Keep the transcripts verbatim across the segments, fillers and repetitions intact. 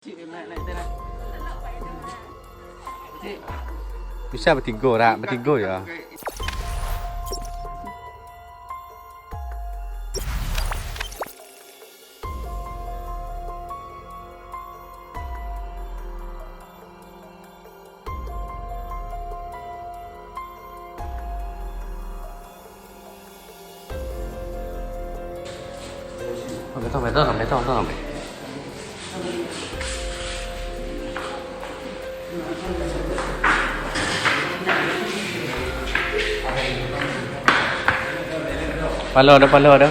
Bisa betigo, rak, betigo ya. Betong, betong, betong, betong. Palo ado, palo ado.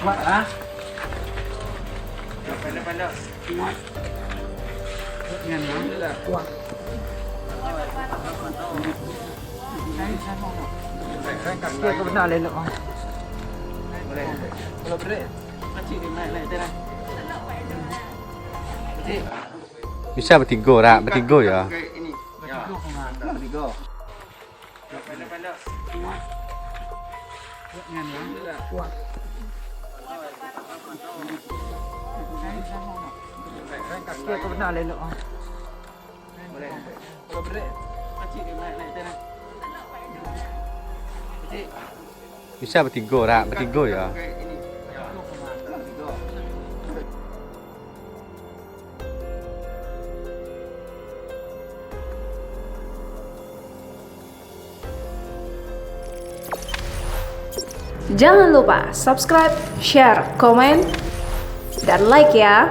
Kuat lah. Kaki aku benar lelok. Kalau berat. Bisa betigo, rak, betigo ya. Kaki aku benar lelok. Bisa betigo, rak, betigo ya. Jangan lupa subscribe, share, komen, dan like ya.